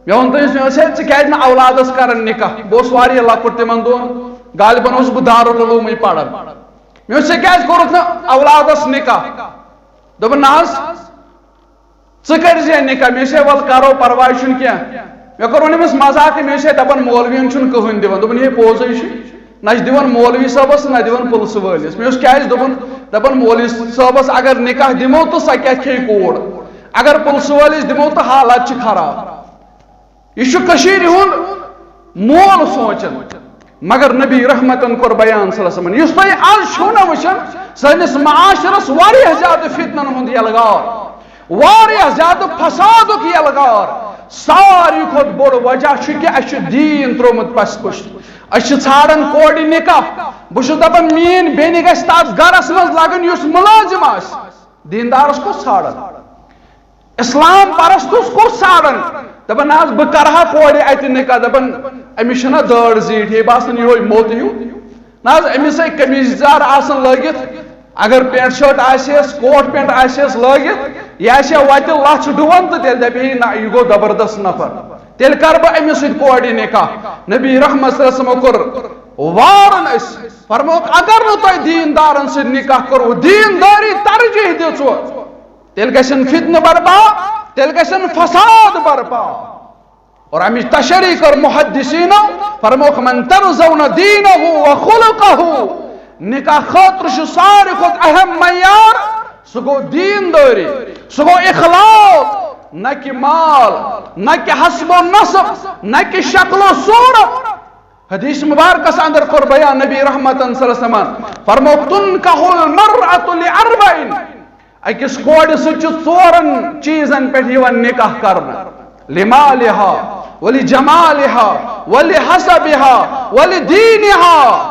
مےٚ ووٚن تٔمِس، مےٚ ووٚنُس، "ہے، ژٕ کیازِ نہٕ اولادس کران نکاح؟" بہٕ اوسُس واریاہ لۄکُٹ تِمن دۄہن، غالباً اوسُس بہٕ دارالعلومٕے پران۔ مےٚ ووٚنُس، "ژےٚ کیازِ کوٚرُتھ نہٕ اولادس نکاح؟" دوٚپُن، "نہ حظ، ژٕ کٔرۍ زِ نکاح۔" مےٚ ووٚنُس، "ہے، وَلہٕ کرو، پرواے چھُنہٕ کینٛہہ۔" مےٚ کوٚر وۄنۍ أمِس مذاقٕے، مےٚ ووٚنُس، "ہے، دَپان مولوِیَن چھُنہٕ کٕہٕنۍ دِوان۔" دوٚپُن، "ہے، پوٚزُے چھُ، نہ چھِ دِوان مولوی صٲبَس، نہ دِوان پُلسہٕ وٲلِس۔" مےٚ ووٚنُس، "کیٛازِ؟" دوٚپُن، دَپان، "مولوی صٲبَس اگر نکاح دِمو تہٕ سۄ کیٛاہ کھیٚیہِ کوٗر؟ اگر پُلسہٕ وٲلِس دِمو تہٕ حالات چھِ خراب۔" یہِ چھُ کٔشیٖرِ ہُنٛد مول سونچان۔ مگر نبی رحمتن کوٚر بیان صلی اللہ علیہ وسلمن، یُس تُہۍ آز چھِو نہ وٕچھان، سٲنِس معاشرس واریاہ زیادٕ فتنن ہُنٛد یلغار، واریاہ زیادٕ فسادُک یلغار، ساروی کھۄتہٕ بوٚڑ وجہ چھُ کہِ اَسہِ چھُ دیٖن ترٛوومُت پس پُشت۔ أسۍ چھِ ژھانڈان کورِ نکاح۔ بہٕ چھُس دپان، میٲنۍ بیٚنہِ گژھِ تتھ گرس منٛز لگٕنۍ یُس مُلٲزِم آسہِ۔ دیٖندارس کُس ژھانڈان؟ اسلام پرستس کُس ژھانڈان؟ دپان، نہ حظ، بہٕ کرٕ ہا کورِ اتہِ نکاح۔ دپان، أمِس چھنہ دٲڑ زیٖٹھ، یہِ باسان یِہوے موٚت ہیوٗ۔ نہ حظ، أمِس ہے قمیٖض یزار آسان لٲگِتھ، اگر پینٹ شٲٹ آسہِ ہس، کوٹ پینٹ آسہِ ہس لٲگِتھ، یہِ آسہِ ہا وتہِ لژھ ڈُوان، تہٕ تیٚلہِ دپہِ ہے، نہ، یہِ گوٚو زبردست نفر، تیٚلہِ کرٕ بہٕ أمِس سۭتۍ کورِ نکاح۔ نبی رحمت صلی اللہ علیہ وسلمو کوٚر وارن أسۍ، فرمووُکھ، اگر نہٕ تۄہہِ دیٖندارن سۭتۍ نکاح کوٚروٕ، دیٖندٲری ترجیح دِژوٕ، تیٚلہِ گژھن فتنہٕ برپا، تیٚلہِ گژھن فساد برپا۔ اور امِچ تشریح کٔر محدثینو، فرمووُکھ، من ترضون دینہ و خلقہ، نکاح خٲطرٕ چھُ ساروی کھۄتہٕ اہم معیار، سُہ گوٚو دیٖندٲری، سُہ گوٚو اخلاق، نہ کہ مال، نہ کہ حسب و نسب، نہ کہ شکل و صورت۔ حدیث مبارکس اندر کوٚر بیان نبی رحمتن صلی اللہ علیہ وسلمن، فرمووُکھ، تنکح المرأة لاربع، أکِس کورِ سۭتۍ چھُ ژورن چیٖزن پٮ۪ٹھ یِوان نکاح کرنہٕ، لمالها ولجمالها ولحسبها ولدينها۔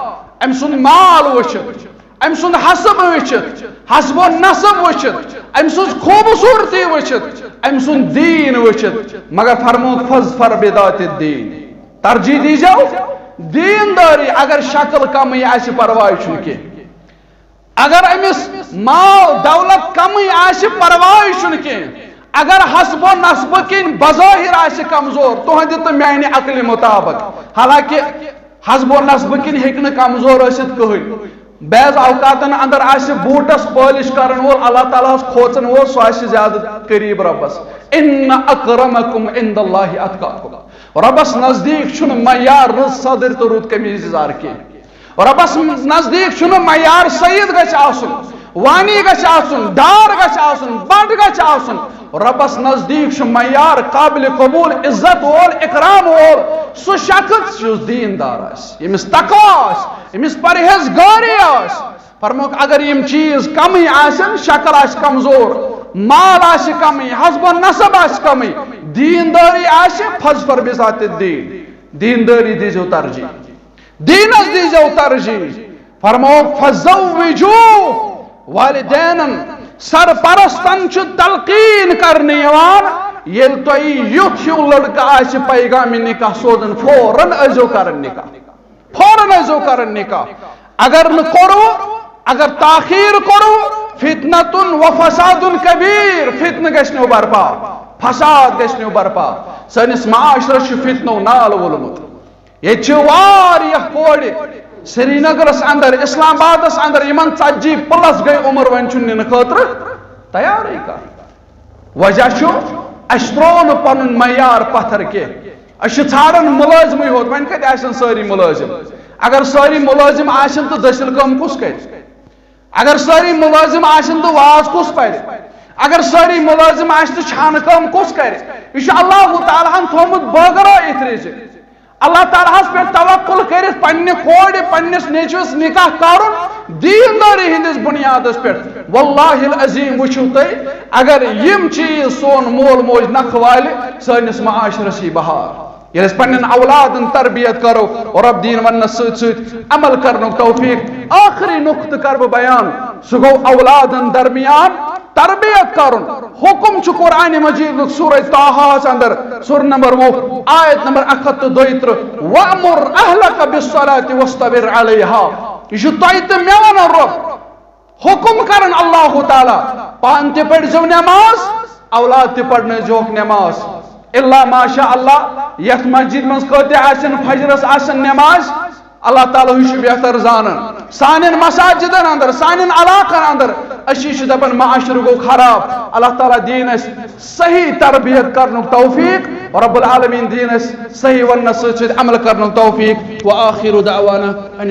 أمۍ سُنٛد مال وٕچھِتھ، أمۍ سُنٛد حسب وٕچھِتھ، حسب و نسب وٕچھِتھ، أمۍ سٕنٛز خوٗبصوٗرتی وٕچھِتھ، أمۍ سُنٛد دیٖن وٕچھِتھ، مگر فرمووُکھ، فاظفر بذات الدین، ترجیح دیٖزیو دیٖندٲری۔ اگر شکل کمٕے آسہِ، پرواے چھُنہٕ کینٛہہ۔ اگر أمِس مال دولت کمٕے آسہِ، پرواے چھُنہٕ کینٛہہ۔ اگر حسب و نسبہٕ کِنۍ بظٲہِر آسہِ کمزور، تُہنٛدِ تہٕ میانہِ عقلہِ مطابق، حالانکہ حسب و نسبہٕ کِنۍ ہیٚکہِ نہٕ کمزور ٲسِتھ کٕہٕنۍ۔ بعض اوقاتن اندر آسہِ بوٗٹس پٲلِش کرن وول، اللہ تعالیٰ ہس کھوژن وول، سُہ آسہِ زیادٕ قریب رۄبس۔ ان اکرمکم عند اللہ اتقاکم۔ رۄبس نزدیٖک چھُنہٕ معیار رٕژ صدٕر تہٕ رُت قمیٖض یزار کینٛہہ۔ رۄبس نزدیٖک چھُنہٕ معیار سید گژھِ آسُن، وانی گژھِ آسُن، ڈار گژھِ آسُن، بنڈ گژھِ آسُن۔ رۄبس نزدیٖک چھُ معیار قابل قبول، عزت وول، اکرام وول سُہ شخص یُس دیٖندار آسہِ، ییٚمِس تقویٰ آسہِ، ییٚمِس پرہیزگٲری آسہِ۔ فرمووُکھ، اگر یِم چیٖز کمٕے آسن، شکل آسہِ کمزور، مال آسہِ کمٕے، حسب و نسب آسہِ کمٕے، دیٖندٲری آسہِ، فاظفر بذات الدین، دیٖندٲری دیٖزیو ترجیح۔ دیٖنس دیٖزیو ترجیح۔ فرمووُکھ، فزوجوہ۔ والدینن، سرپرستن چھُ تلقین کرنہٕ یِوان، ییٚلہِ تۄہہِ یُتھ ہیوٗ لڑکہٕ آسہِ پیغام نکاح سوزان، فوراً ٲسۍزیو کران نکاح، فوراً ٲسۍزیو کران نکاح۔ اگر نہٕ کوٚروٕ، اگر تاخیر کوٚروٕ، فتنة و فساد کبیر، فتنہٕ گژھِ نہٕ برپا، فساد گژھِ نہٕ برپا۔ سٲنِس معاشرس چھُ فتنو نال وولمُت۔ ییٚتہِ چھِ واریاہ کورِ سرینگرس اندر، اسلام آبادس اندر، یِمن ژتجی پلس گٔے عمر، وۄنۍ چھُنہٕ نِنہٕ خٲطرٕ تیارٕے کانٛہہ۔ وجہ چھُ، اَسہِ ترٛوو نہٕ پنُن معیار پتھر کینٛہہ۔ أسۍ چھِ ژھانڈان مُلٲزمٕے ہوت، وۄنۍ کتہِ آسن سٲری مُلٲزم؟ اگر سٲری مُلٲزم آسن تہٕ دٔسِل کٲم کُس کرِ؟ اگر سٲری مُلٲزم آسن تہٕ واز کُس پرِ؟ اگر سٲری مُلٲزم آسہِ تہٕ چھانہٕ کٲم کُس کرِ؟ یہِ چھُ اللہ تعالیٰ ہن تھوٚومُت بٲگرٲوِتھ رِزق۔ اللہ تعالیٰ ہس پٮ۪ٹھ توکل کٔرِتھ پننہِ کورِ، پننِس نیٚچوِس نکاح کرُن، دیٖندٲری ہٕنٛدِس بُنیادس پٮ۪ٹھ۔ واللہ العظیم، وٕچھِو تُہۍ، اگر یِم چیٖز سون مول موج نکھٕ والہِ، سٲنِس معاشرس یی بہار۔ ییٚلہِ أسۍ پننٮ۪ن اولادن تربیت کرو، رۄب دِیِن وننس سۭتۍ سۭتۍ عمل کرنُک توفیق۔ ٲخری نقطہٕ کرٕ بہٕ بیان، سُہ گوٚو اولادن درمیان تربیت کرُن۔ حکم چھُ قرآن مجیدُک سورہ طٰہاہس اندر، سورہ نمبر وُہ، آیت نمبر اکھ ہتھ تہٕ دۄیہِ ترٕٛہ، "وَأْمُرْ أَهْلَكَ بِالصَّلَاةِ وَاصْطَبِرْ عَلَيْهَا"۔ یہِ چھُ تۄہہِ تہٕ مےٚ ونان رۄب۔ حکم کران اللہ تعالیٰ، پانہٕ تہِ پٔرۍزیو نماز، اولاد تہِ پرنٲوزیوکھ نماز۔ الا ماشاء اللہ، یتھ مسجد منٛز کۭتیاہ آسن فجرس آسن نماز، اللہ تعالیٰ ہٕے چھُ بہتر زانان۔ سانٮ۪ن مساجدن اندر، سانٮ۪ن علاقن اندر، أسی چھِ دپان معاشرٕ گوٚو خراب۔ اللہ تعالیٰ دِیِن اَسہِ صحیح تربیت کرنُک توفیق، رب العالمین دِیِن اَسہِ صحیح وننس سۭتۍ سۭتۍ عمل کرنُک توفیق۔ وآخر دعوانا ان